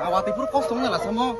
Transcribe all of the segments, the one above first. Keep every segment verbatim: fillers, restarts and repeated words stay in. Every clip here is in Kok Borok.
Awati pur kosto wngya la samo.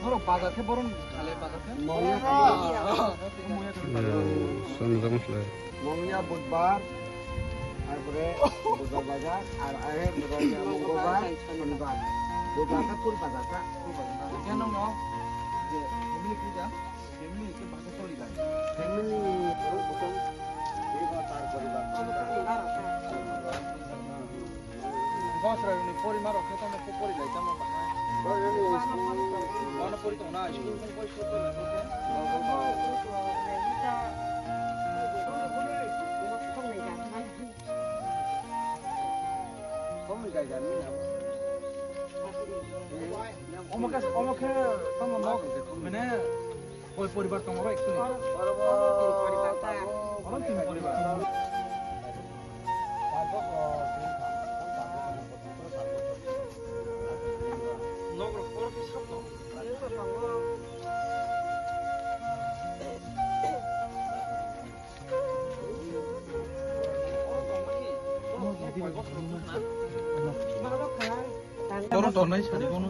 Borok bazar khe, borok khale bazar khe. Mongya khe. Mongya khe. Hmm, sonjak khlai. Mongya budbar, tarpore budbar bazar, ar ahe budbar mongolbar, shonibar. Budbar khe full bazar kha. Khe nokno je family khe ja, family khe bazar toli bai. Family borok bosong, eba tar poribar. Bosra ni pori ma rok khe tamo khe pori lai tamo bahai. Bosra ni school. Mano pori tong na school kung koi school koi lai khe. Kong ni jai jani. Omo khe, omo khe tamo nok mane. Koi poribar tongo oro actually? Oro, oro tin poribar ta. Oro tin poribar. Nok rok oro khe sab tongo. Bono tongnai sari bono.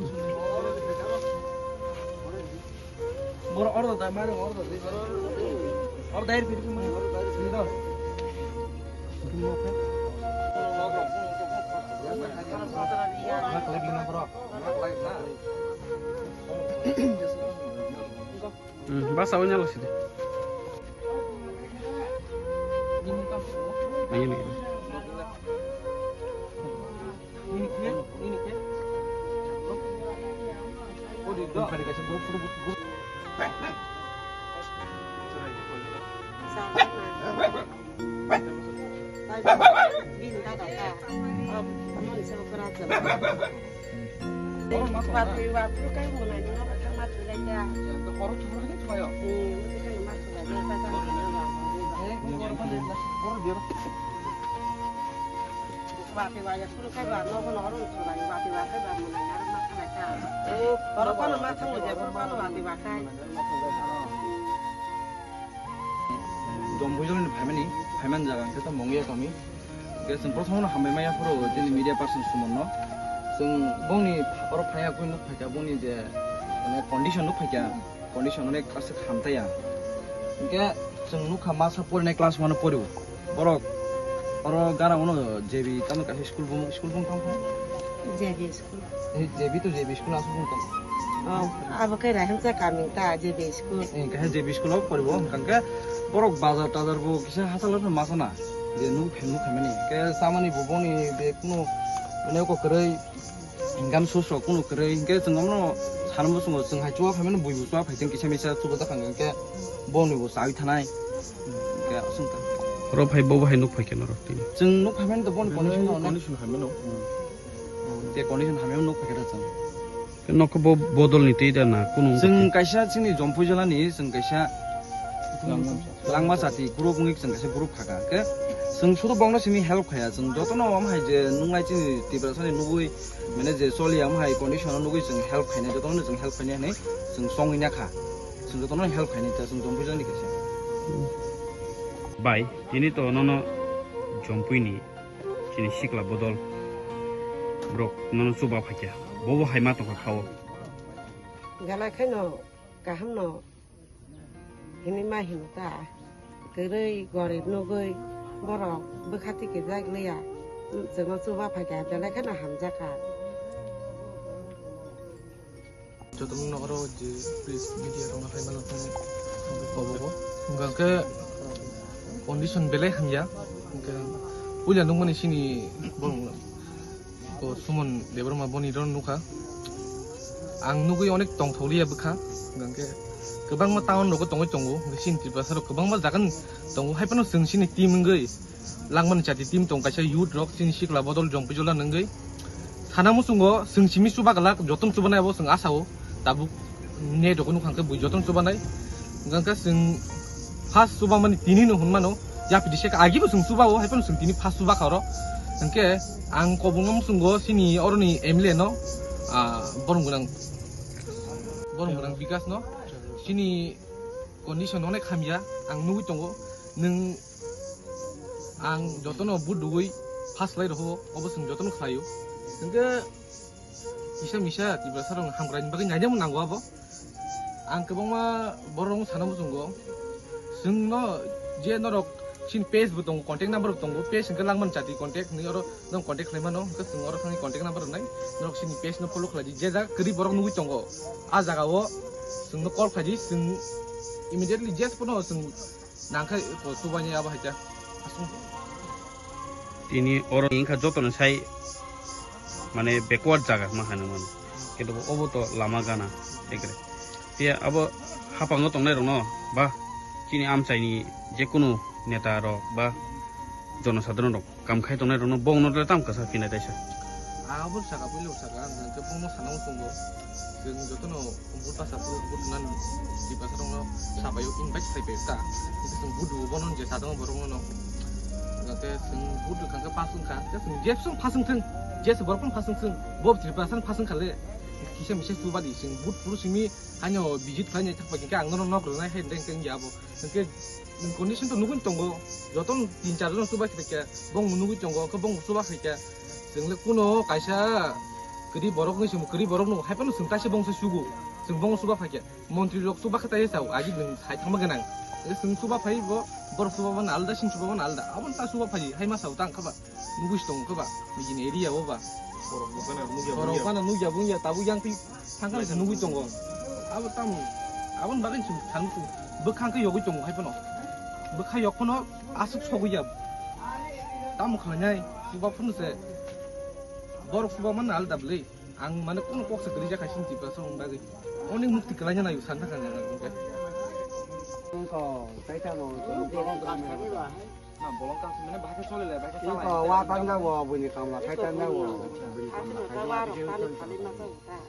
Boro order da mare order da. Order air piri mare order da. Hmm, basa o nyalo sidi. Ini, ini. Wati waya suru kai ba, nogo nogo rung surai, wati wa kai ba, mwnai narwk ma thanglai kha. Borok phano ma thango je, borok phano wati wa kai. Dombujolni phaimani, phaiman jaga hwnkhe to Mongya kami. Hwnkhe chwng prothomno hambai maya phuru chini media person Sumonno. Chwng bongni oro phaiya kwi nuk phaikha, bongni je, mane, condition nuk phaikha. Condition onek aswk hamtaiya. Hinkhe chwng nukha masa porinai class one o porio. Borok oro gara ono J B tamo kaisa school bumung, school bumung tamo? J B school. Eh, J B to J B school aswk bumung tamo? Oh, abo khe Rahimsa kami ta J B school. Eh, kaisa J B school o poribo, hwnkhe borok bazar tazar bo kisa hachalo no masana. Je nuk phem nuk phaimani. Ke samani bo boni be kuno mane ko kwrwi Income source rok kunu kwrwi, hinkhe chwng omono sanmung chwng hai chuwa phaimano, buibu chuwa phaiteng kisa misa chubajakha hinkhe boni bo chawi thanai. Hinkhe aswk ta. Oro phai bo bo hai nuk phaikhe norok tini. Chwng nuk phaimani to boni condition no onek. Condition hamya no. Hmm. Te condition hamya nuk phaikhe da chwng. Nok bo bodol ni tei da na kunu. Chwng kaisa chini Jompui jala ni chwng kaisa Langma chati group wngwi chwng kaisa group khaka. Khe chwng sudu bongno simi help khaya. Chwng jotono omo hai je nungnai chini Tiprasani nugwi, mane je choli omo hai condition o nugwi chwng help khainai, jotono chwng help khainai hinwi chwng chongwi nakha. Chwng jotono help khainai ta chwng Jompuijolani kaisa. Bai, tini to nono Jompuini chini sikla bodol borok nono chuba phaikha. Bobo hai ma tongkha khao. Belai kheno kaham no hini ma hino ta. Kwrwi gorib nugwi borok bwkha tiki jak liya. Chwngno chuba phaikha belai kheno hamjakha. Jotono oro je press media rok no hai mano tong bobo. Hingke condition belai hamya. Hingke puila nungmani sini borok ko Suman Debbarma boni ron nukha. Ang nugwi onek tongthokliya bwkha. Hingke kwbangma town rogo tongwi tongo. Hingke sini Tiprasa rok kwbangma jaga ni tongo. Hai phano chwng sini team wngwi langmani chati team tong kaisa youth rok chini sikla bodol Jompuijola nungwi. Sana muchungo chwng simi chuba glak jotono chubanai abo chwng asao tabuk net rok nukha hwnkhe bui jotono chubanai. Hwnkhe chwng first chubamani tini no hwnmano yapri se agi bo chwng chubao hai phano chwng tini first chuba kha oro. Hwnkhe ang kobongma muchungo chini oroni M L A no, ah, borom gwnang, borom gwnang Bikas no chini condition onek hamya ang nugwi tongo. Nwng ang jotono budugwi first lai rokho obo chwng jotono khlaio. Hwnkhe kisa misa Tiprasa rok hamkraini bagwi nainani nango abo. Ang kwbangma borok rok sana muchungo. Chwngno je norok chini page bo tongo, contact number bo tongo, page hwnkhe Langmani Chati contact hinwi oro norok contact khlai mano, hwnkhe chwng oro thangwi contact number rwnai, norok chini page no follow khlai di, je jaga kwrwi borok nugwi tongo, a jaga o chwngno call khlai di, chwng immediately je phano chwng nangkhe ko chubaini abo hai khe aswk. Tini oro wngkha jotono sai mane backward jaga ma hano mano, kintu obo to lama gana ekre. Phiya abo haphango tongnai rokno ba chini amchaini jekunu neta rok ba jonosadharon rok kam khai tongnai rokno bongno le tam kasa phinai taisa. Ang abo saka puilo saka ang hwnkhe bongno sana muchungo. Chwng jotono vote basa vote nani Tiprasa rokno sabaio invite khai paio ta. Hwnkhe chwng vote rw bono je sadongo borokno no. Hwnkhe chwng vote rwkha hwnkhe pass wngkha. Hwnkhe chwng jebsung pass wngthwng, jesa borok phano pass wngthwng. Bo Tiprasa phano pass wngkha le. Kisa misa chuba di chwng vote phuru simi haino visit khlainai thangpai hwnkhe ang nono nok rwnai hai hwnkhe wngya abo. Hwnkhe condition to nugwi tongo, joto tin char jon chubai khe bong nugwi tongo, hwnkhe bong chuba khaikha. Chwng le kuno kaisa kwrwi borok ni chwng kwrwi borok no hai phano chwng taisa bong se chugo, chwng bong chuba khaikha. Montri rok chuba khe taisa chao, agi nwng sai thangma gwnang. Chwng chuba phai bo, borok chuba mano alda, sing chuba mano alda. Aboni ta chuba phai hai ma sao tang kha ba. Nugwi tong khe ba, nijini area o ba. Borok bo gana nugya Borok bungya. Gana nugya bungya, tabuk yang twi thangkha se nugwi tongo. Abo tamo, aboni bagwi chwng thang tu bwkhang khe yogwi tongo hai phano. Bwkha yok phano aswk sogwi ya. Tamo khlainai, chuba phano se. Borok chuba man alda bwlwi. Ang mane kono kok se kwrwi jakha sini Tiprasa rokni bagwi. Oni mukti kwlaina nayo san thangkha nang hwnkhe. Wngkha, tei tamo, tei tamo. Na, bolong ka, mane, bahai khe chole le, bahai khe chala. Iko, wa tang jago, bini kamla khai tang jago, bini kamla khai jago.